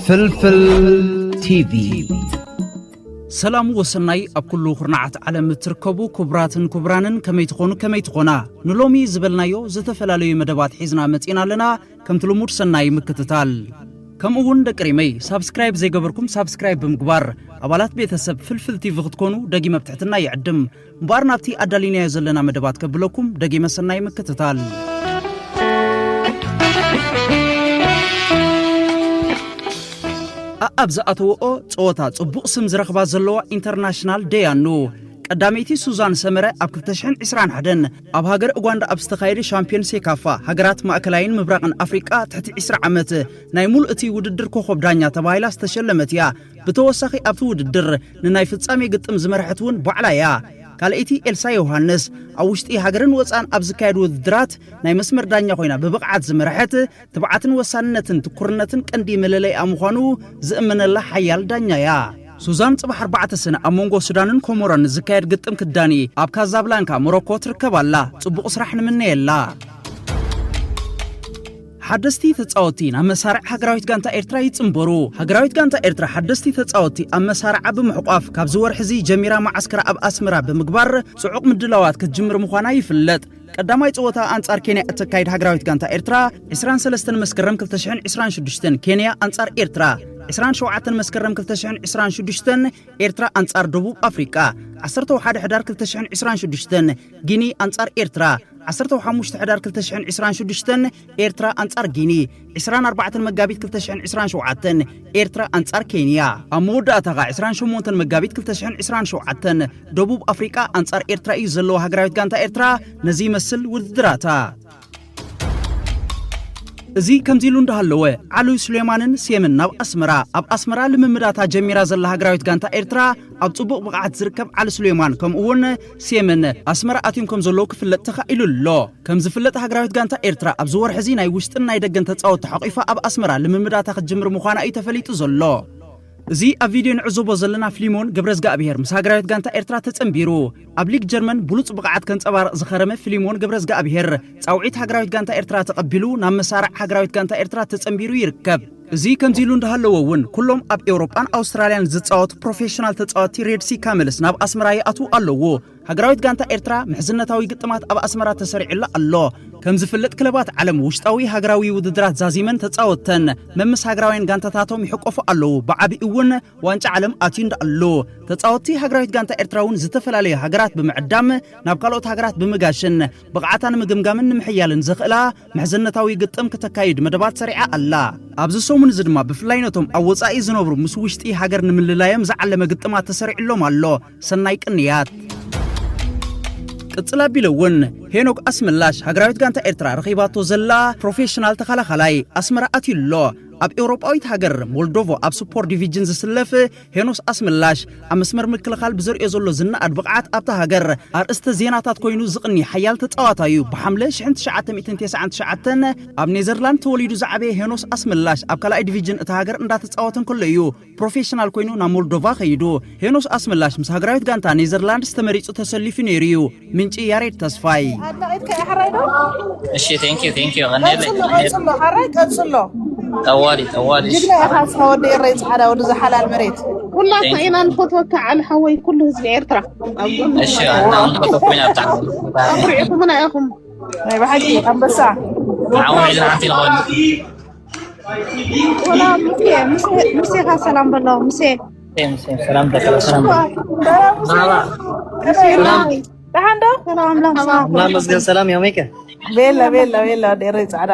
ፍልፍል ቲቪ። ሰላም ወሰናይ ኣብ ኩሉ ኩርናዓት ዓለም እትርከቡ ክቡራትን ክቡራንን፣ ከመይ ትኾኑ፣ ከመይ ትኾና? ንሎሚ ዝበልናዮ ዝተፈላለዩ መደባት ሒዝና መጺና ኣለና። ከምቲ ልሙድ ሰናይ ምክትታል። ከምኡ እውን ደቂ ሪመይ ሳብስክራይብ ዘይገበርኩም ሳብስክራይብ ብምግባር ኣባላት ቤተሰብ ፍልፍል ቲቪ ክትኮኑ ደጊመ ብትሕትና ይዕድም። እምበኣር ናብቲ ኣዳሊናዮ ዘለና መደባት ከብለኩም ደጊመ ሰናይ ምክትታል። ኣኣብ ዝኣተወኦ ጸወታ ጽቡቕ ስም ዝረኽባ ዘለዋ ኢንተርናሽናል ደያኑ ቀዳመይቲ ሱዛን ሰመረ ኣብ ክልተ ሽሕን ዕስራን ሓደን ኣብ ሃገር ኡጋንዳ ኣብ ዝተኻየደ ሻምፒዮን ሴካፋ ሃገራት ማእከላይን ምብራቕን ኣፍሪቃ ትሕቲ ዕስራ ዓመት ናይ ሙሉእ እቲ ውድድር ኮኾብ ዳኛ ተባሂላ ዝተሸለመት እያ። ብተወሳኺ ኣብቲ ውድድር ንናይ ፍጻሜ ግጥም ዝመርሐት እውን ባዕላ እያ። ካልኣይቲ ኤልሳ ዮሃንስ ኣብ ውሽጢ ሃገርን ወጻእን ኣብ ዝካየዱ ውድድራት ናይ መስመር ዳኛ ኮይና ብብቕዓት ዝመርሐት፣ ትብዓትን ወሳንነትን ትኩርነትን ቀንዲ መለለይኣ ምዃኑ ዝእመነላ ሓያል ዳኛ እያ። ሱዛን ጽባሕ ኣርባዕተ ሰነ ኣብ መንጎ ሱዳንን ኮሞሮን ዝካየድ ግጥም ክዳኒ ኣብ ካዛብላንካ ሞሮኮ ትርከብ ኣላ። ጽቡቕ ስራሕ ንምነየላ። ሓደስቲ ተጻወትቲ ናብ መሳርዕ ሃገራዊት ጋንታ ኤርትራ ይጽንበሩ። ሃገራዊት ጋንታ ኤርትራ ሓደስቲ ተጻወትቲ ኣብ መሳርዓ ብምሕቋፍ ካብዚ ወርሒ እዚ ጀሚራ መዓስከራ ኣብ ኣስመራ ብምግባር ጽዑቕ ምድላዋት ክትጅምር ምዃና ይፍለጥ። ቀዳማይ ጸወታ ኣንጻር ኬንያ እተካይድ ሃገራዊት ጋንታ ኤርትራ ዕስራን ሰለስተን መስከረም ክልተ ሽሕን ዕስራን ሽዱሽተን፣ ኬንያ ኣንጻር ኤርትራ ዕስራን ሸውዓተን መስከረም ክልተ ሽሕን ዕስራን ሽዱሽተን፣ ኤርትራ ኣንጻር ደቡብ ኣፍሪቃ ዓሰርተ ሓደ ሕዳር ክልተ ሽሕን ዕስራን ሽዱሽተን፣ ጊኒ ኣንጻር ኤርትራ ዓሰርተ ሓሙሽተ ሕዳር ክልተ ሽሕን ዕስራን ሽዱሽተን፣ ኤርትራ ኣንጻር ጊኒ ዕስራን ኣርባዕተን መጋቢት ክልተ ሽሕን ዕስራን ሸውዓተን፣ ኤርትራ ኣንጻር ኬንያ። ኣብ መወዳእታ ኸኣ ዕስራን ሸሞንተን መጋቢት ክልተ ሽሕን ዕስራን ሸውዓተን፣ ደቡብ ኣፍሪቃ ኣንጻር ኤርትራ እዩ ዘለዎ ሃገራዊት ጋንታ ኤርትራ ነዚ ይመስል ውድድራታ። እዚ ከምዚ ኢሉ እንዳሃለወ፣ ዓሊ ሱሌማንን ሴምን ናብ ኣስመራ፣ ኣብ ኣስመራ ልምምዳታ ጀሚራ ዘላ ሃገራዊት ጋንታ ኤርትራ፣ ኣብ ጽቡቕ ብቕዓት ዝርከብ ዓሊ ሱሌማን ከምኡ እውን ሴምን ኣስመራ ኣትዮም ከም ዘለዉ ክፍለጥ ተኻኢሉ ኣሎ። ከም ዝፍለጥ ሃገራዊት ጋንታ ኤርትራ ኣብዚ ወርሒ እዚ ናይ ውሽጥን ናይ ደገን ተጻወትቲ ሓቒፋ ኣብ ኣስመራ ልምምዳታ ክትጅምር ምዃና እዩ ተፈሊጡ ዘሎ። እዚ ኣብ ቪድዮ ንዕዘቦ ዘለና ፊሊሞን ገብረዝጋኣብሄር ምስ ሃገራዊት ጋንታ ኤርትራ ተጸንቢሩ፣ ኣብ ሊግ ጀርመን ብሉጽ ብቕዓት ከንጸባርቕ ዝኸረመ ፊሊሞን ገብረዝጋኣብሄር ጻውዒት ሃገራዊት ጋንታ ኤርትራ ተቐቢሉ ናብ መሳርዕ ሃገራዊት ጋንታ ኤርትራ ተጸንቢሩ ይርከብ። እዚ ከምዚ ኢሉ እንዳሃለወ እውን ኩሎም ኣብ ኤውሮጳን ኣውስትራልያን ዝጻወቱ ፕሮፌሽናል ተጻወትቲ ሬድሲ ካመልስ ናብ ኣስመራ ይኣትዉ ኣለዉ። ሃገራዊት ጋንታ ኤርትራ ምሕዝነታዊ ግጥማት ኣብ ኣስመራ ተሰሪዑላ ኣሎ። ከም ዝፍለጥ ክለባት ዓለም ውሽጣዊ ሃገራዊ ውድድራት ዛዚመን ተጻወተን መምስ ሃገራውያን ጋንታታቶም ይሕቆፉ ኣለዉ። ብዓቢኡ እውን ዋንጫ ዓለም ኣትዩ እንዳኣሎ ተጻወትቲ ሃገራዊት ጋንታ ኤርትራ እውን ዝተፈላለዩ ሃገራት ብምዕዳም ናብ ካልኦት ሃገራት ብምጋሽን ብቕዓታ ንምግምጋምን ንምሕያልን ዘኽእላ ምሕዝነታዊ ግጥም ክተካይድ መደባት ሰሪዓ ኣላ። ኣብዚ ሰሙን እዚ ድማ ብፍላይ ነቶም ኣብ ወጻኢ ዝነብሩ ምስ ውሽጢ ሃገር ንምልላዮም ዝዓለመ ግጥማት ተሰሪዕሎም ኣሎ። ሰናይ ቅንያት። ቅጽል ኣቢሉ እውን ሄኖክ ኣስመላሽ ሃገራዊት ጋንታ ኤርትራ ረኺባቶ ዘላ ፕሮፌሽናል ተኸላኻላይ ኣስመራ ኣትዩ ኣሎ። ኣብ ኤውሮጳዊት ሃገር ሞልዶቮ ኣብ ስፖርት ዲቪዥን ዝስለፍ ሄኖስ ኣስመላሽ ኣብ መስመር ምክልኻል ብዘርእዮ ዘሎ ዝነኣድ ብቕዓት ኣብታ ሃገር ኣርእስተ ዜናታት ኮይኑ ዝቕኒ ሓያል ተጻዋታይ እዩ። ብሓምለ ሽሕን ትሽዓተ ሚእትን ተስዓን ትሽዓተን ኣብ ኔዘርላንድ ተወሊዱ ዝዓበየ ሄኖስ ኣስመላሽ ኣብ ካልኣይ ዲቪዥን እታ ሃገር እንዳተጻወተ እንከሎ እዩ ፕሮፌሽናል ኮይኑ ናብ ሞልዶቫ ከይዱ። ሄኖስ ኣስመላሽ ምስ ሃገራዊት ጋንታ ኔዘርላንድስ ተመሪጹ ተሰሊፉ ነይሩ እዩ። ምንጪ ያሬድ ተስፋይ። ኣድናቒትካ እየ፣ ሕራይ ዶ? እሺ፣ ቴንክ ዩ፣ ቴንክ ዩ። ቀንየለይ፣ ቀጽሎ፣ ቀንየለይ። ቀጽሎ፣ ሕራይ ቀጽሎ። ጠዋሊ፣ ጠዋሊ። ጅግና ኢኻ፣ እስኻ ወዲ ኤረይ ጻዕዳ፣ ወዲ ዝሓላል መሬት። ኩላትና ኢና ንፈትወካ ዓሊ ሓወይ፣ ኩሉ ህዝቢ ኤርትራ። ኣብ ጎንና እሺ፣ ኢና። ኣና ንፈትወኩም ኢና ብጣዕሚ። ኣኩሪዕኩምና ኢኹም። ናይ ብሓቂ ኣንበሳ። ዓወት ኢልና ሓንቲ ንኾን። ወላ ሙሴ፣ ሙሴ፣ ሙሴኻ ሰላም በሎ፣ ሙሴ። ሙሴ፣ ሙሴ፣ ሰላም በሎ፣ ሰላም በሎ። ደህና ሙሴ። ሰላም። ደሓን ዶ? ሰላም፣ ኣምላኽ ሰላም። ኣምላኽ መስገን ሰላም እዮም። ቤላ፣ ቤላ፣ ቤላ፣ ወዲ ኤረይ ጻዕዳ።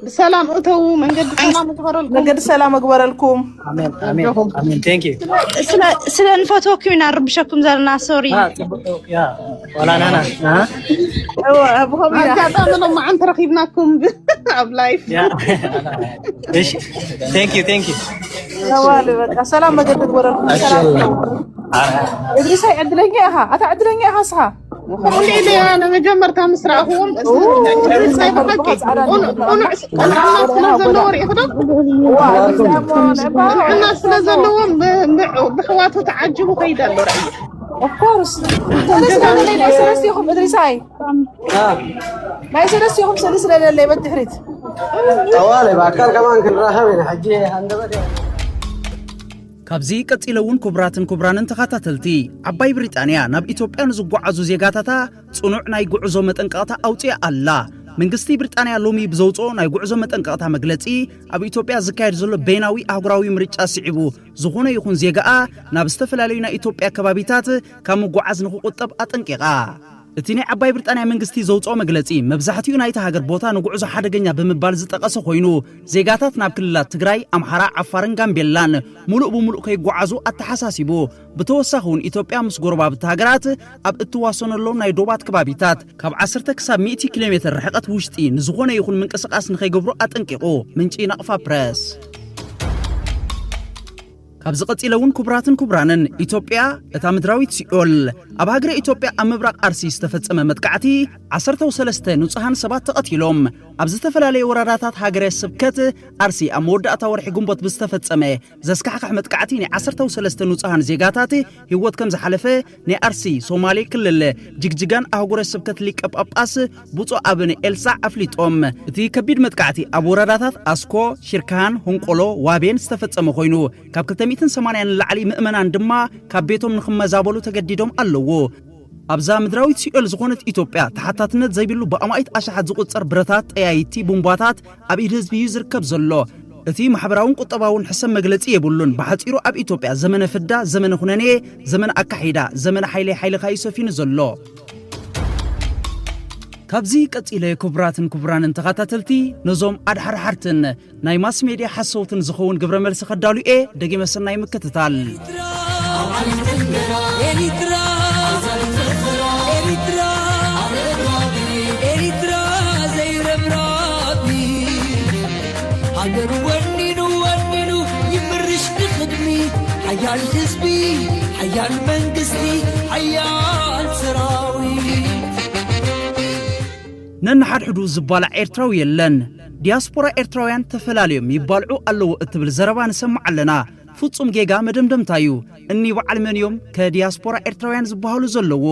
ብሰላም እተዉ፣ መንገዲ ሰላም ይግበረልኩም። መንገዲ ሰላም ይግበረልኩም። ኣሜን፣ ኣሜን፣ ኣሜን። ቴንክ ዩ። ስለ፣ ስለ ንፈትወኩም ኢና ንርብሸኩም ዘለና፣ ሶሪ። ያ፣ ዋላ ናና፣ እ? እወ፣ ብኸምኡ ኢና። ኣጋጣሚ ሎማዓንቲ ረኺብናኩም ኣብ ላይፍ። ያ። እሺ፣ ቴንክ ዩ፣ ቴንክ ዩ። ተዋሉ፣ በቃ፣ ሰላም መገዲ ይግበረልኩም። እሺ። ሰላም። እድሪሳይ፣ ዕድለኛ ኢኻ። ኣታ ዕድለኛ ኢኻ እስኻ። እንዴ፣ እኔ መጀመርታ ምስ ረኣኹዎም፣ ኡ፣ እድሪሳይ፣ ብሓቂ፣ ጻዕዳ ቁኑዕ፣ ቁኑዕ፣ ቁኑዕ ስለ ዘለዎ ርኢኹ ዶ? ዋ፣ እድሪሳይ እሞ፣ ነባ። ቁኑዕ ስለ ዘለዎ፣ ብ-፣ ብ-፣ ብሕዋቱ ተዓጂቡ ከይደ ኣሎ፣ ርኣዮ። ኦፍ ኮርስ። ስለ፣ ስለ፣ ናይ ሰለስቲኹም፣ እድሪሳይ። አ። ናይ ሰለስቲኹም ስእሊ ስለ ዘለለይ በድሕሪት። ጠዋለ ብኣካል ከማን ክንራኸብ ኢና። ሕጂ ሃንደበት እያ። ካብዚ ቀጺለ እውን ክቡራትን ክቡራንን ተኸታተልቲ፣ ዓባይ ብሪጣንያ ናብ ኢትዮጵያ ንዝጓዓዙ ዜጋታታ ጽኑዕ ናይ ጉዕዞ መጠንቀቕታ ኣውጽኣ ኣላ። መንግስቲ ብሪጣንያ ሎሚ ብዘውጽኦ ናይ ጉዕዞ መጠንቀቕታ መግለጺ፣ ኣብ ኢትዮጵያ ዝካየድ ዘሎ በይናዊ ኣህጉራዊ ምርጫ ስዒቡ፣ ዝኾነ ይኹን ዜጋኣ ናብ ዝተፈላለዩ ናይ ኢትዮጵያ ከባቢታት ካብ ምጉዓዝ ንኽቑጠብ ኣጠንቂቓ። እቲ ናይ ዓባይ ብሪጣንያ መንግስቲ ዘውጽኦ መግለጺ፣ መብዛሕትኡ ናይታ ሃገር ቦታ ንጉዕዞ ሓደገኛ ብምባል ዝጠቐሰ ኮይኑ፣ ዜጋታት ናብ ክልላት ትግራይ፣ ኣምሓራ፣ ዓፋርን ጋምቤላን ምሉእ ብምሉእ ከይጓዓዙ ኣተሓሳሲቡ። ብተወሳኺ እውን ኢትዮጵያ ምስ ጎረባብቲ ሃገራት ኣብ እትዋሰነሎም ናይ ዶባት ከባቢታት ካብ ዓሰርተ ክሳብ ሚእቲ ኪሎ ሜትር ርሕቀት ውሽጢ ንዝኾነ ይኹን ምንቅስቓስ ንኸይገብሩ ኣጠንቂቑ። ምንጪ ናቕፋ ፕረስ። ካብዚ ቀጺለ እውን ክቡራትን ክቡራንን፣ ኢትዮጵያ እታ ምድራዊት ሲኦል። ኣብ ሃገረ ኢትዮጵያ ኣብ ምብራቕ ኣርሲ ዝተፈጸመ መጥቃዕቲ፣ ዓሰርተ ሰለስተ ንጹሃን ሰባት ተቐቲሎም። ኣብ ዝተፈላለየ ወረዳታት ሃገረ ስብከት ኣርሲ ኣብ መወዳእታ ወርሒ ግንቦት ብዝተፈጸመ ዘስካሕክሕ መጥቃዕቲ ናይ ዓሰርተ ሰለስተ ንጹሃን ዜጋታት ህይወት ከም ዝሓለፈ ናይ ኣርሲ ሶማሌ ክልል ጅግጅጋን ኣህጉረ ስብከት ሊቀ ጳጳስ ብፁዕ ኣቡነ ኤልሳዕ ኣፍሊጦም። እቲ ከቢድ መጥቃዕቲ ኣብ ወረዳታት ኣስኮ፣ ሽርካን፣ ሆንቆሎ፣ ዋቤን ዝተፈጸመ ኮይኑ፣ ካብ ክልተ ሚእትን ሰማንያን ንላዕሊ ምእመናን ድማ ካብ ቤቶም ንኽመዛበሉ ተገዲዶም ኣለዉ። ኣብዛ ምድራዊት ሲኦል ዝኾነት ኢትዮጵያ፣ ተሓታትነት ዘይብሉ ብኣማኢት ኣሽሓት ዝቑጸር ብረታት፣ ጠያይቲ፣ ቡምባታት ኣብ ኢድ ህዝቢ እዩ ዝርከብ ዘሎ። እቲ ማሕበራውን ቁጠባውን ሕሰም መግለጺ የብሉን። ብሓጺሩ ኣብ ኢትዮጵያ ዘመነ ፍዳ፣ ዘመነ ኩነኔ፣ ዘመነ ኣካሒዳ፣ ዘመነ ሓይለይ ሓይልኻ እዩ ሰፊኑ ዘሎ። ካብዚ ቀጺለ ክቡራትን ክቡራንን ተኸታተልቲ፣ ነዞም ኣድሓርሓርትን ናይ ማስ ሜድያ ሓሰውትን ዝኸውን ግብረ መልሲ ከዳሉ እየ። ደጊመ ሰናይ ምክትታል። ኤሪትራ፣ ኤሪትራ፣ ኤሪትራ፣ ኤሪትራ ዘይረብራቢ ሃገር ወኒኑ ወኒኑ ይምርሽ ንቕድሚ ሓያል ህዝቢ፣ ሓያል መንግስቲ፣ ሓያል ሰራዊት። ነንሓድሕዱ ዝባላዕ ኤርትራዊ የለን። ዲያስፖራ ኤርትራውያን ተፈላልዮም ይባልዑ ኣለዉ እትብል ዘረባ ንሰምዕ ኣለና። ፍጹም ጌጋ መደምደምታ እዩ። እኒ በዓል መን እዮም ከዲያስፖራ ኤርትራውያን ዝበሃሉ ዘለዉ?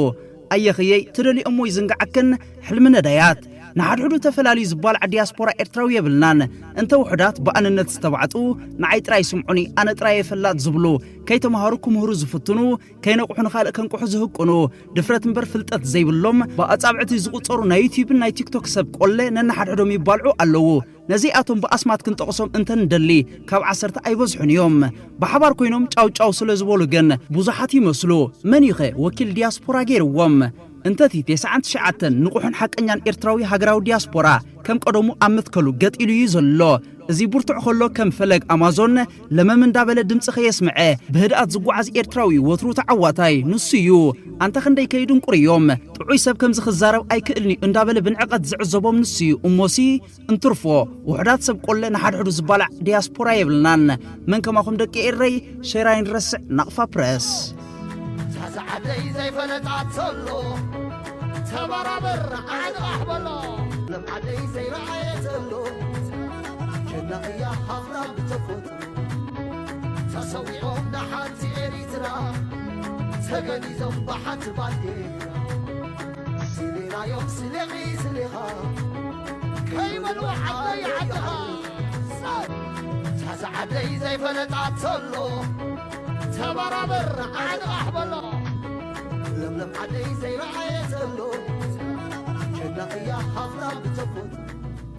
ኣየኽየይ፣ ትደልዮሞ ይዝንግዓክን፣ ሕልሚ ነዳያት። ንሓድሕዱ ተፈላልዩ ዝባላዕ ዲያስፖራ ኤርትራዊ የብልናን። እንተ ውሑዳት ብኣንነት ዝተባዕጡ፣ ንዓይ ጥራይ ስምዑኒ፣ ኣነ ጥራይ እየ ፈላጥ ዝብሉ፣ ከይተምሃሩ ክምህሩ ዝፍትኑ፣ ከይነቕሑ ንኻልእ ከንቅሑ ዝህቅኑ፣ ድፍረት እምበር ፍልጠት ዘይብሎም፣ ብኣጻብዕቲ ዝቑጸሩ ናይ ዩትዩብን ናይ ቲክቶክ ሰብ ቆለ ነንሓድሕዶም ይባልዑ ኣለዉ። ነዚኣቶም ብኣስማት ክንጠቕሶም እንተንደሊ፣ ካብ ዓሰርተ ኣይበዝሑን እዮም። ብሓባር ኮይኖም ጫው ጫው ስለ ዝበሉ ግን ብዙሓት ይመስሉ። መን እዩኸ ወኪል ዲያስፖራ ገይርዎም? እንተቲ ተስዓን ትሽዓተን ንቑሕን ሓቀኛን ኤርትራዊ ሃገራዊ ዲያስፖራ ከም ቀደሙ ኣብ መትከሉ ገጥ ኢሉ እዩ ዘሎ። እዚ ብርቱዕ ከሎ ከም ፈለግ ኣማዞን ለመም እንዳበለ ድምጺ ከየስምዐ ብህድኣት ዝጓዓዝ ኤርትራዊ ወትሩ ተዓዋታይ ንሱ እዩ። ኣንታ ክንደይ ከይድንቁር እዮም። ጥዑይ ሰብ ከምዚ ክዛረብ ኣይክእልን እዩ እንዳበለ ብንዕቐት ዝዕዘቦም ንሱ እዩ። እሞሲ እንትርፎ ውሑዳት ሰብ ቆለ ንሓድሕዱ ዝባላዕ ዲያስፖራ የብልናን። መን ከማኹም ደቂ ኤረይ ሸራይን ረስዕ ናቕፋ ፕረስ። ታዛ ዓደይ ዘይፈለጣ ተሎ ተባራበር ዓንቓሕ በሎ። ለም ዓደይ ዘይረኣየ ተሎ ጀና እያ ሃፍራ ብተፈጥሮ። ተሰዊኦም ንሓንቲ ኤሪትራ ተገኒዞም ብሓንቲ ባንዴራ። ስሌናዮም ስሌኺ ስሌኻ ከይበልዎ ዓደይ ዓድኻ። ታዛ ዓደይ ዘይፈለጣ ተሎ ተባራበር ዓንቓሕ በሎ። ለምለም ዓደይ ዘይረኣየ ዘሎ ጀና እያ ሃፍራ ብተፈጥሮ።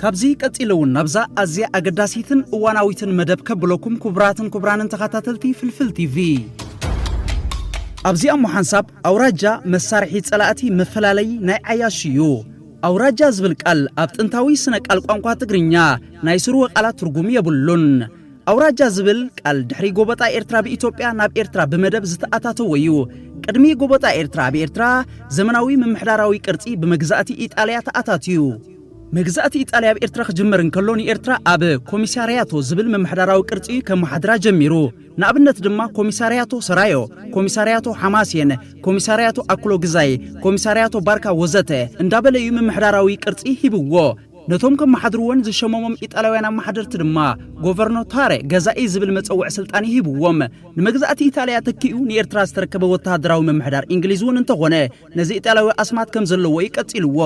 ካብዚ ቀጺለ እውን ናብዛ ኣዝያ ኣገዳሲትን እዋናዊትን መደብ ከብለኩም ክቡራትን ክቡራንን ተኸታተልቲ ፍልፍል ቲቪ። ኣብዚ ኣሞ ሓንሳብ ኣውራጃ መሳርሒ ጸላእቲ መፈላለዪ ናይ ዓያሹ እዩ። ኣውራጃ ዝብል ቃል ኣብ ጥንታዊ ስነ ቃል ቋንቋ ትግርኛ ናይ ስርወ ቃላት ትርጉም የብሉን። ኣውራጃ ዝብል ቃል ድሕሪ ጎበጣ ኤርትራ ብኢትዮጵያ ናብ ኤርትራ ብመደብ ዝተኣታተወ እዩ። ቅድሚ ጎበጣ ኤርትራ ኣብ ኤርትራ ዘመናዊ ምምሕዳራዊ ቅርጺ ብመግዛእቲ ኢጣልያ ተኣታትዩ። መግዛእቲ ኢጣልያ ኣብ ኤርትራ ክጅምር እንከሎ ንኤርትራ ኣብ ኮሚሳርያቶ ዝብል ምምሕዳራዊ ቅርጺ ከመሓድራ ጀሚሩ። ንኣብነት ድማ ኮሚሳርያቶ ሰራዮ፣ ኮሚሳርያቶ ሓማሴን፣ ኮሚሳርያቶ ኣኩሎ ግዛይ፣ ኮሚሳርያቶ ባርካ ወዘተ እንዳበለ እዩ ምምሕዳራዊ ቅርጺ ሂብዎ። ነቶም ከመሓድርዎን ዝሸመሞም ኢጣልያውያን ኣመሓደርቲ ድማ ጎቨርኖታረ፣ ገዛኢ ዝብል መጸውዒ ስልጣን ሂብዎም። ንመግዛእቲ ኢጣልያ ተኪኡ ንኤርትራ ዝተረከበ ወተሃደራዊ ምምሕዳር እንግሊዝ እውን እንተኾነ ነዚ ኢጣልያዊ ኣስማት ከም ዘለዎ እዩ ቀጺልዎ።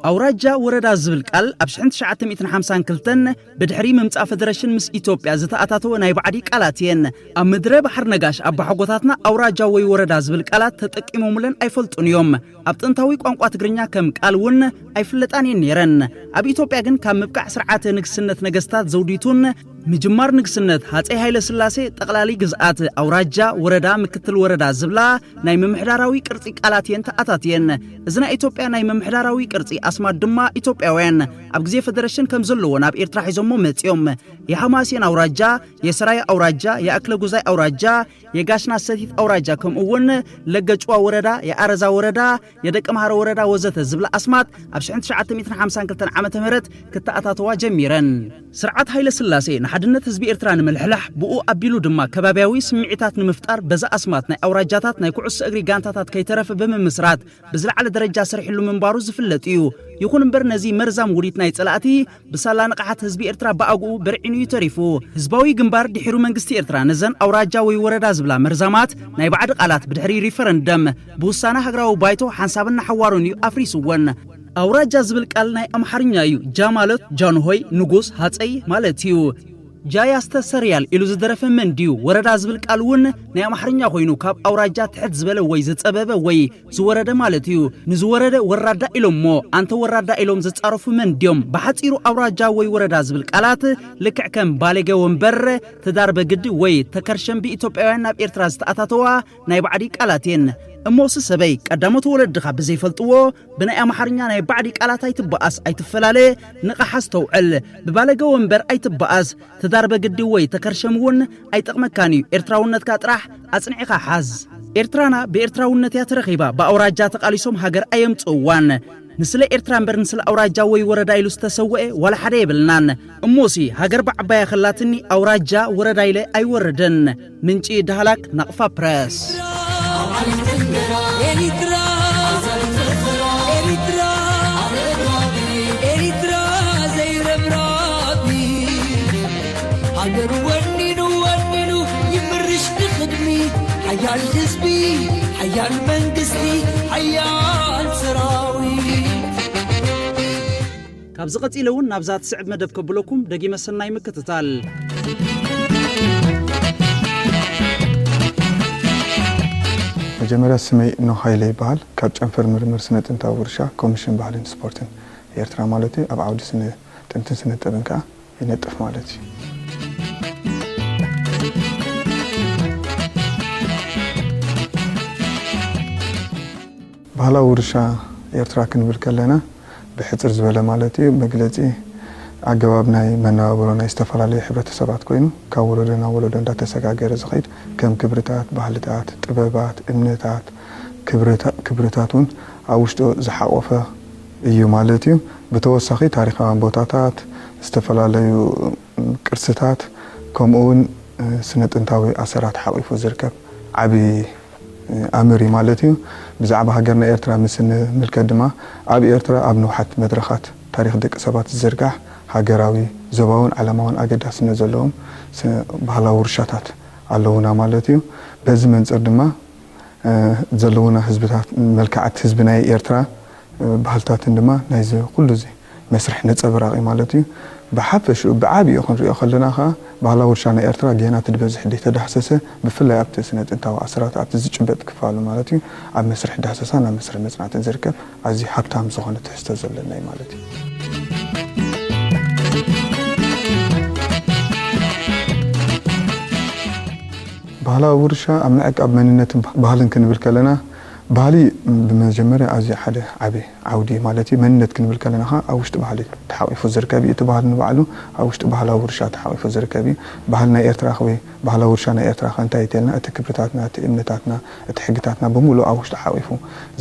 ኣውራጃ ወረዳ ዝብል ቃል ኣብ ሽሕን ትሽዓተ ሚእትን ሓምሳን ክልተን ብድሕሪ ምምጻእ ፈደረሽን ምስ ኢትዮጵያ ዝተኣታተወ ናይ ባዕዲ ቃላት እየን። ኣብ ምድረ ባሕሪ ነጋሽ ኣባሓጎታትና ኣውራጃ ወይ ወረዳ ዝብል ቃላት ተጠቂሞምለን ኣይፈልጡን እዮም። ኣብ ጥንታዊ ቋንቋ ትግርኛ ከም ቃል እውን ኣይፍለጣን እየን ነይረን። ኣብ ኢትዮጵያ ግን ካብ ምብቃዕ ስርዓተ ንግስነት ነገስታት ዘውዲቱን ምጅማር ንግስነት ሃፀይ ሃይለ ስላሴ ጠቕላሊ ግዝኣት ኣውራጃ፣ ወረዳ፣ ምክትል ወረዳ ዝብላ ናይ ምምሕዳራዊ ቅርጺ ቃላት እየን ተኣታትየን። እዚ ናይ ኢትዮጵያ ናይ ምምሕዳራዊ ቅርጺ ኣስማት ድማ ኢትዮጵያውያን ኣብ ግዜ ፈደረሽን ከም ዘለዎ ናብ ኤርትራ ሒዞሞ መጺኦም። የሓማሴን ኣውራጃ፣ የሰራየ ኣውራጃ፣ የኣክለ ጉዛይ ኣውራጃ፣ የጋሽና ሰቲት ኣውራጃ ከምኡ እውን ለገጭዋ ወረዳ፣ የኣረዛ ወረዳ፣ የደቂ መሃሮ ወረዳ ወዘተ ዝብላ ኣስማት ኣብ ሽሕን ትሽዓተ ሚእትን ሓምሳን ክልተን ዓመተ ምህረት ክተኣታተዋ ጀሚረን። ስርዓት ሃይለ ስላሴ ንሓድነት ህዝቢ ኤርትራ ንምልሕላሕ ብኡ ኣቢሉ ድማ ከባብያዊ ስምዒታት ንምፍጣር በዛ ኣስማት ናይ ኣውራጃታት ናይ ኩዕሶ እግሪ ጋንታታት ከይተረፈ ብምምስራት ብዝለዓለ ደረጃ ሰሪሕሉ ምንባሩ ዝፍለጥ እዩ። ይኹን እምበር ነዚ መርዛም ውዲት ናይ ጸላእቲ ብሳላ ንቕሓት ህዝቢ ኤርትራ ብኣግኡ በርዒኑ እዩ ተሪፉ። ህዝባዊ ግንባር ድሒሩ መንግስቲ ኤርትራ ነዘን ኣውራጃ ወይ ወረዳ ዝብላ መርዛማት ናይ ባዕዲ ቃላት ብድሕሪ ሪፈረንደም ብውሳነ ሃገራዊ ባይቶ ሓንሳብን ንሓዋሩን እዩ ኣፍሪስወን። ኣውራጃ ዝብል ቃል ናይ ኣምሓርኛ እዩ። ጃ ማለት ጃንሆይ፣ ንጉስ፣ ሃጸይ ማለት እዩ። ጃ ያስተሰርያል ኢሉ ዝደረፈ መን ድዩ? ወረዳ ዝብል ቃል እውን ናይ ኣምሓርኛ ኮይኑ ካብ ኣውራጃ ትሕት ዝበለ ወይ ዝጸበበ ወይ ዝወረደ ማለት እዩ። ንዝወረደ ወራዳ ኢሎሞ፣ ኣንተ ወራዳ ኢሎም ዝጻረፉ መን ድዮም? ብሓጺሩ ኣውራጃ ወይ ወረዳ ዝብል ቃላት ልክዕ ከም ባለገ ወንበር፣ ትዳር በግዲ ወይ ተከርሸም ብኢትዮጵያውያን ናብ ኤርትራ ዝተኣታተዋ ናይ ባዕዲ ቃላት እየን። እሞሲ ሰበይ ቀዳሞት ወለድኻ ብዘይፈልጥዎ ብናይ ኣምሓርኛ ናይ ባዕዲ ቃላት ኣይትበኣስ፣ ኣይትፈላለ፣ ንቕሓ ኣስተውዕል። ብባለገ ወንበር ኣይትበኣስ። ትዳር በግዲ ወይ ተከርሸም እውን ኣይጠቕመካን እዩ። ኤርትራውነትካ ጥራሕ ኣጽኒዕኻ ሓዝ። ኤርትራና ብኤርትራውነት እያ ተረኺባ። ብኣውራጃ ተቓሊሶም ሃገር ኣየምጽእዋን። ንስለ ኤርትራ እምበር ንስለ ኣውራጃ ወይ ወረዳ ኢሉ ዝተሰወኤ ዋላ ሓደ የብልናን። እሞሲ ሃገር ብዓባያ ከላትኒ ኣውራጃ ወረዳ ኢለ ኣይወርድን። ምንጪ ዳህላክ ናቕፋ ፕረስ። ኤሪትራ፣ ኤሪትራ፣ ኤሪትራ ዘይረብራቢ ሃገር ወኒኑ፣ ወኒኑ ይምርሽ ንቕድሚ ሓያል ህዝቢ፣ ሓያል መንግስቲ፣ ሓያል ሰራዊት። ካብዚ ቀጺለ እውን ናብዛ ትስዕብ መደብ ከብለኩም ደጊመ ሰናይ ምክትታል። መጀመርያ ስመይ ኖህ ሃይለ ይበሃል። ካብ ጨንፈር ምርምር ስነ ጥንታዊ ውርሻ ኮሚሽን ባህልን ስፖርትን ኤርትራ ማለት እዩ። ኣብ ዓውዲ ስነ ጥንትን ስነ ጥበብን ከኣ ይነጥፍ ማለት እዩ። ባህላዊ ውርሻ ኤርትራ ክንብል ከለና ብሕጽር ዝበለ ማለት እዩ መግለጺ ኣገባብ ናይ መነባብሮ ናይ ዝተፈላለዩ ሕብረተሰባት ኮይኑ ካብ ወለዶ ናብ ወለዶ እንዳተሰጋገረ ዝኸይድ ከም ክብርታት፣ ባህልታት፣ ጥበባት፣ እምነታት፣ ክብርታ-፣ ክብርታት እውን ኣብ ውሽጡ ዝሓቆፈ እዩ ማለት እዩ። ብተወሳኺ ታሪኻውያን ቦታታት፣ ዝተፈላለዩ ቅርስታት ከምኡ እውን ስነ ጥንታዊ ኣሰራት ሓቂፉ ዝርከብ ዓቢ ኣምር እዩ ማለት እዩ። ብዛዕባ ሃገርና ኤርትራ ምስ ንምልከት ድማ ኣብ ኤርትራ ኣብ ነውሓት መድረኻት ታሪኽ ደቂ ሰባት ዝዝርጋሕ ሃገራዊ፣ ዞባውን ዓለማውን ኣገዳስነት ዘለዎም ስ-፣ ባህላዊ ውርሻታት ኣለዉና ማለት እዩ። በዚ መንጽር ድማ እ፣ ዘለዉና ህዝብታት፣ መልክዓት ህዝቢ ናይ ኤርትራ፣ እ፣ ባህልታትን ድማ ናይዚ ኩሉ እዚ መስርሕ ነጸብራቕ እዩ ማለት እዩ። ብሓፈሽኡ ብዓቢኡ ክንሪኦ ከለና ከኣ ባህላዊ ውርሻ ናይ ኤርትራ ጌና እቲ ዝበዝሕ ዘይተዳህሰሰ፣ ብፍላይ ኣብቲ ስነ ጥንታዊ ኣሰራት ኣብቲ ዝጭበጥ ክፋሉ ማለት እዩ፣ ኣብ መስርሕ ዳህሰሳን ኣብ መስርሕ መጽናዕትን ዝርከብ ኣዝዩ ሃብታም ዝኾነ ትሕዝቶ ዘለና እዩ ማለት እዩ። ባህላዊ ውርሻ ኣብ ምዕቃብ መንነትን ባህልን ክንብል ከለና፣ ባህሊ ብመጀመርያ ኣዝዩ ሓደ ዓቢ ዓውዲ ማለት እዩ። መንነት ክንብል ከለና ኸዓ ኣብ ውሽጢ ባህሊ ተሓቂፉ ዝርከብ እዩ። እቲ ባህሊ ንባዕሉ ኣብ ውሽጢ ባህላዊ ውርሻ ተሓቂፉ ዝርከብ እዩ። ባህሊ ናይ ኤርትራ ኸ ወይ ባህላዊ ውርሻ ናይ ኤርትራ ኸ እንታይ እዩ ተልና፣ እቲ ክብርታትና፣ እቲ እምነታትና፣ እቲ ሕግታትና ብምሉእ ኣብ ውሽጡ ሓቂፉ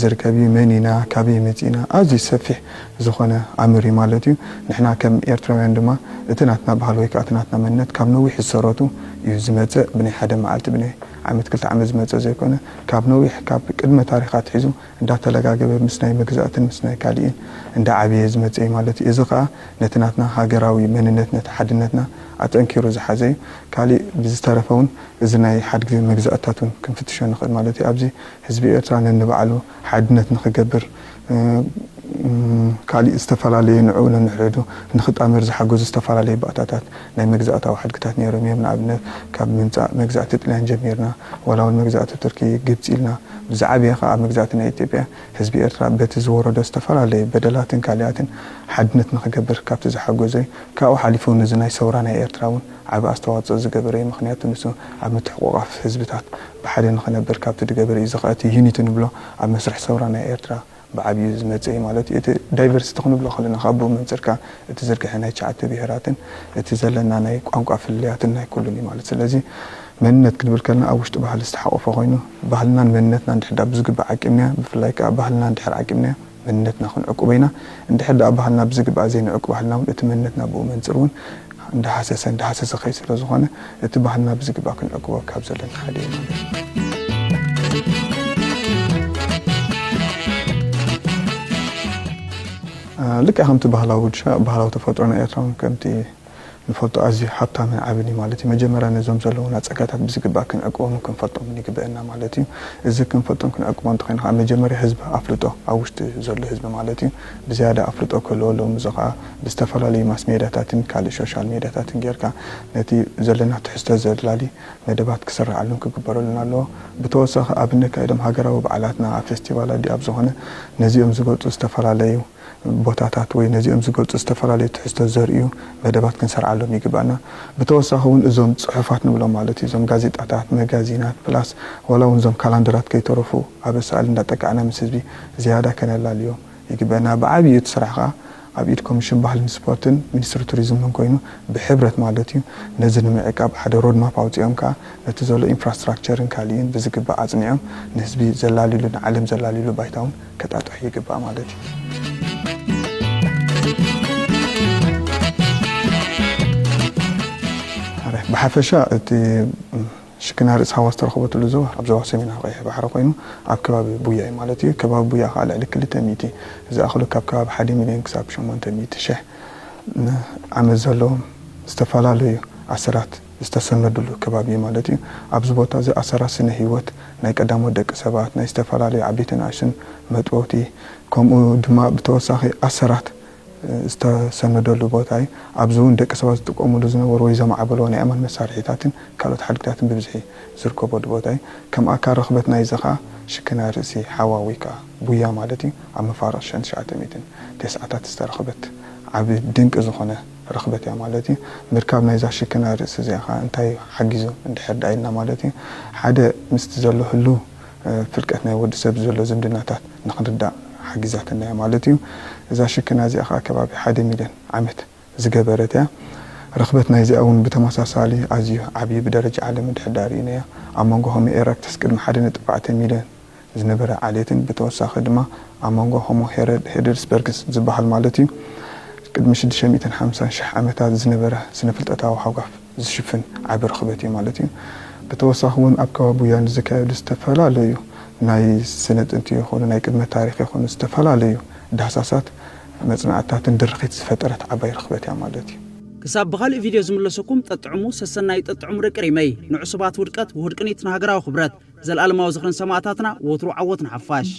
ዝርከብ እዩ። መን ኢና፣ ካበይ መጺእና፣ ኣዝዩ ሰፊሕ ዝኾነ ኣምር እዩ ማለት እዩ። ንሕና ከም ኤርትራውያን ድማ እቲ ናትና ባህሊ ወይ ከዓ እቲ ናትና መንነት ካብ ነዊሕ ዝሰረቱ እዩ ዝመጽእ። ብናይ ሓደ መዓልቲ፣ ብናይ ዓመት ክልተ ዓመት ዝመጽእ ዘይኮነ፣ ካብ ነዊሕ፣ ካብ ቅድመ ታሪኽ ኣትሒዙ እንዳተለጋገበ ምስ ናይ መግዛእትን ምስ ናይ ካሊእን እንዳዓበየ ዝመጽእ እዩ ማለት እዩ። እዚ ከዓ ነቲ ናትና ሃገራዊ መንነት፣ ነቲ ሓድነትና ኣጠንኪሩ ዝሓዘ እዩ። ካሊእ ብዝተረፈ እውን እዚ ናይ ሓድጊ መግዛእትታት እውን ክንፍትሾ ንኽእል ማለት እዩ። ኣብዚ ህዝቢ ኤርትራ ነንባዕሉ ሓድነት ንኽገብር፣ እ፣ ካሊእ ዝተፈላለዩ ንዕኡ ነንሕድሕዱ ንኽጣመር ዝሓገዙ ዝተፈላለዩ ባእታታት ናይ መግዛእታዊ ሓድግታት ነይሮም እዮም። ንኣብነት ካብ ምምፃእ መግዛእቲ ጥልያን ጀሚርና፣ ዋላ እውን መግዛእቲ ቱርኪ፣ ግብፂ ኢልና ብዝዓበየ ከዓ ኣብ መግዛእቲ ናይ ኢትዮጵያ ህዝቢ ኤርትራ በቲ ዝወረዶ ዝተፈላለዩ በደላትን ካሊኣትን ሓድነት ንኽገብር ካብቲ ዝሓገዞ እዩ። ካብኡ ሓሊፉ እውን እዚ ናይ ሰውራ ናይ ኤርትራ እውን ዓቢ ኣስተዋፅኦ ዝገበረ እዩ። ምኽንያቱ ንሱ ኣብ ምትሕቑቓፍ ህዝብታት ብሓደ ንኽነብር ካብቲ ዝገበረ እዩ። እዚ ከዓ እቲ ዩኒቲ ንብሎ ኣብ መስርሕ ሰውራ ናይ ኤርትራ ብዓብዩ ዝመፀ እዩ ማለት እዩ። እቲ ዳይቨርሲቲ ክንብሎ ከለና ካብ ብኡ መንፅርካ እቲ ዝርግሐ ናይ ትሽዓተ ብሄራትን እቲ ዘለና ናይ ቋንቋ ፍልልያትን ናይ ኩሉን እዩ ማለት። ስለዚ መንነት ክንብል ከለና ኣብ ውሽጢ ባህሊ ዝተሓቆፈ ኮይኑ ባህልናን መንነትና እንድሕዳ ብዝግባእ ዓቂብናያ፣ ብፍላይ ከዓ ባህልና እንድሕር ዓቂብናያ መንነትና ክንዕቁቦ ኢና። እንድሕር ደኣ ባህልና ብዝግባእ ዘይንዕቁብ ባህልና እውን እቲ መንነትና ብኡ መንፅር እውን እንዳሃሰሰ እንዳሃሰሰ ከይ ስለ ዝኾነ እቲ ባህልና ብዝግባእ ክንዕቁቦ ካብ ዘለና ሓደ እዩ ማለት እዩ። ልክዕ ከምቲ ባህላዊ ውድሻ ባህላዊ ተፈጥሮና ኤርትራውን ከምቲ ንፈልጦ ኣዝዩ ሃብታምን ዓብን እዩ ማለት እዩ። መጀመርያ ነዞም ዘለዉና ጸጋታት ብዝግባእ ክንዕቅቦምን ክንፈልጦምን ይግበአና ማለት እዩ። እዚ ክንፈልጦም ክንዕቅቦ እንተኾይና ከዓ መጀመርያ ህዝቢ ኣፍልጦ ኣብ ውሽጢ ዘሎ ህዝቢ ማለት እዩ ብዝያዳ ኣፍልጦ ክህልዎ ኣለዎም። እዚ ከዓ ብዝተፈላለዩ ማስ ሜድያታትን ካልእ ሶሻል ሜድያታትን ጌርካ ነቲ ዘለና ትሕዝቶ ዘላሊ መደባት ክስረዓሉን ክግበረሉን ኣለዎ። ብተወሳኺ ኣብ እነካይዶም ሃገራዊ በዓላትና ኣብ ፌስቲቫላት ድዩ ኣብ ዝኾነ ነዚኦም ዝገልፁ ዝተፈላለዩ ቦታታት ወይ ነዚኦም ዝገልፁ ዝተፈላለዩ ትሕዝቶ ዘርእዩ መደባት ክንሰርዓሎም ይግባእና። ብተወሳኺ እውን እዞም ፅሑፋት ንብሎም ማለት እዩ እዞም ጋዜጣታት፣ መጋዚናት ፕላስ ዋላ እውን እዞም ካላንደራት ከይተረፉ ኣብ ኣሳእል እንዳጠቃዕና ምስ ህዝቢ ዝያዳ ከነላልዮም ይግበና። ብዓብዩ እቲ ስራሕ ከዓ ኣብ ኢድ ኮሚሽን ባህልን ስፖርትን ሚኒስትሪ ቱሪዝምን ኮይኑ ብሕብረት ማለት እዩ ነዚ ንምዕቃብ ሓደ ሮድማፕ ኣውፂኦም ከዓ ነቲ ዘሎ ኢንፍራስትራክቸርን ካሊእን ብዝግባእ ኣፅኒዖም ንህዝቢ ዘላልዩሉ ንዓለም ዘላልዩሉ ባይታ እውን ከጣጥሑ ይግባእ ማለት እዩ። ብሓፈሻ እቲ ሽክና ርእሲ ሃዋ ዝተረኸበትሉ ዞባ ኣብ ዞባ ሰሜናዊ ቀይሕ ባሕሪ ኮይኑ ኣብ ከባቢ ቡያ እዩ ማለት እዩ። ከባቢ ቡያ ከዓ ልዕሊ ክልተ ሚእቲ ዝኣኽሉ ካብ ከባቢ ሓደ ሚልዮን ክሳብ ሸሞንተ ሚእቲ ሽሕ ዓመት ዘለዎም ዝተፈላለዩ ኣሰራት ዝተሰነዱሉ ከባቢ እዩ ማለት እዩ። ኣብዚ ቦታ እዚ ኣሰራት ስነ ህይወት ናይ ቀዳሞት ደቂ ሰባት ናይ ዝተፈላለዩ ዓበይቲ ንኣሽቱን መጥበውቲ ከምኡ ድማ ብተወሳኺ ኣሰራት ዝተሰነደሉ ቦታ እዩ። ኣብዚ እውን ደቂ ሰባት ዝጥቀሙሉ ዝነበሩ ወይ ዘማዕበልዎ ናይ ኣእማን መሳርሒታትን ካልኦት ሓድግታትን ብብዝሒ ዝርከበሉ ቦታ እዩ። ከም ኣካል ረኽበት ናይዚ ከዓ ሽክና ርእሲ ሓዋ ወይ ከዓ ቡያ ማለት እዩ ኣብ መፋርቕ ሽሕን ትሽዓተ ሚእትን ተስዓታት ዝተረኽበት ዓቢ ድንቂ ዝኾነ ረኽበት እያ ማለት እዩ። ምርካብ ናይዛ ሽክና ርእሲ እዚኣ ከዓ እንታይ ሓጊዙ እንድሕር ደኣ ኢልና ማለት እዩ ሓደ ምስቲ ዘሎ ህሉው ፍልቀት ናይ ወዲ ሰብ ዘሎ ዝምድናታት ንኽንርዳእ ሓጊዛትና እያ ማለት እዩ። እዛ ሽክና እዚኣ ከዓ ከባቢ ሓደ ሚልዮን ዓመት ዝገበረት እያ። ረኽበት ናይዚኣ እውን ብተመሳሳሊ ኣዝዩ ዓብዪ ብደረጃ ዓለም እንድሕር ደኣ ርኢናያ ኣብ መንጎ ሆሞ ኤረክተስ ቅድሚ ሓደ ነጥቢ ኣርባዕተ ሚልዮን ዝነበረ ዓሌትን ብተወሳኺ ድማ ኣብ መንጎ ሆሞ ሄረድ ሄደርስበርግስ ዝበሃል ማለት እዩ ቅድሚ ሽዱሽተ ሚእትን ሓምሳን ሽሕ ዓመታት ዝነበረ ስነ ፍልጠታዊ ሃጓፍ ዝሽፍን ዓቢ ርኽበት እዩ ማለት እዩ። ብተወሳኺ እውን ኣብ ከባቢ ቡያ ንዝካየዱ ዝተፈላለዩ ናይ ስነ ጥንቲ ይኹኑ ናይ ቅድመ ታሪኽ ይኹኑ ዝተፈላለዩ ዳህሳሳት መጽናዕትታትን ድርኺት ዝፈጠረት ዓባይ ርኽበት እያ ማለት እዩ። ክሳብ ብኻልእ ቪድዮ ዝምለሰኩም ጠጥዕሙ ሰሰናዩ ጠጥዕሙ ደቂ ሪመይ ንዕሱባት ውድቀት ውሁድ ቅኒት ንሃገራዊ ክብረት ዘለኣለማዊ ዝኽርን ሰማእታትና ወትሩ ዓወት ንሓፋሽ።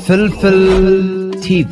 ፍልፍል ቲቪ